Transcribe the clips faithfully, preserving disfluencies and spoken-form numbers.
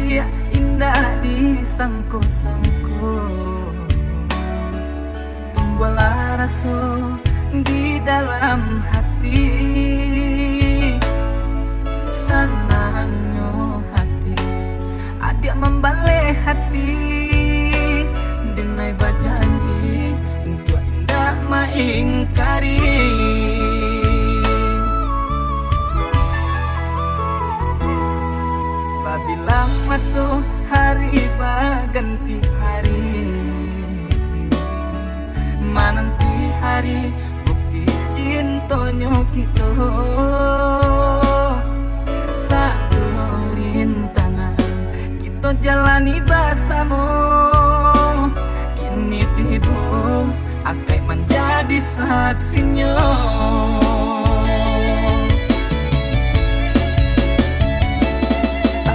Indak disangko-sangko, tumbuahlah raso di dalam hati. Sanangnyo hati, adiak mambaleh hati, denai bajanji untuak indak maingkari. Babilang maso hari baganti hari, mananti hari bukti cintonyo kito. Sado rintangan kito jalani basamo, kini tibo akaik manjadi saksinyo.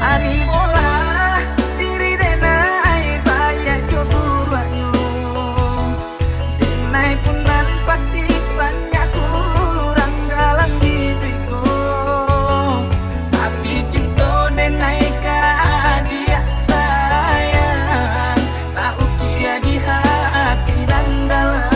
Taribolah diri denai, baiak jo buruaknyo. Denai pun nan pasti banyak kurang dalam iduik ko. Tapi cinto denai ka adiak sayang, tak ukia di hati nan dalam.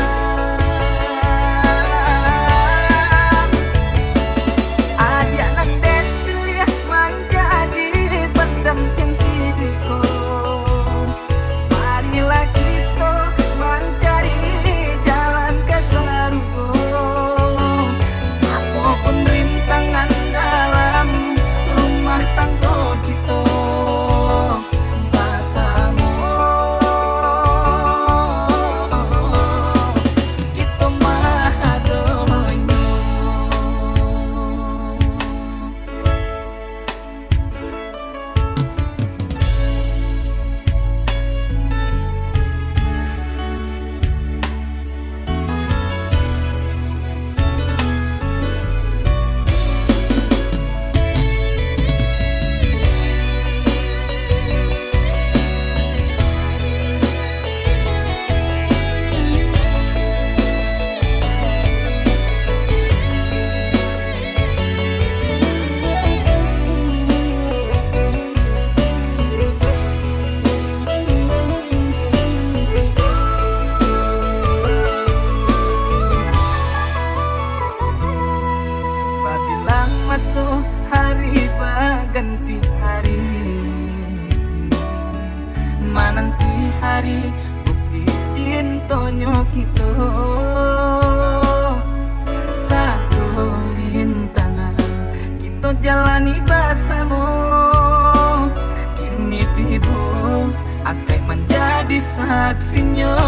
Adiak nan den piliah manjadi pandamping iduik ko. Marilah kito mancari jalan ka sarugo. Apopun rintangan dalam rumah tanggo kito, basamo kito mahadonyo. Babilang maso hari baganti hari, mananti hari bukti cintonyo kito. Sado rintangan kito jalani basamo, kini tibo akaik manjadi saksinyo.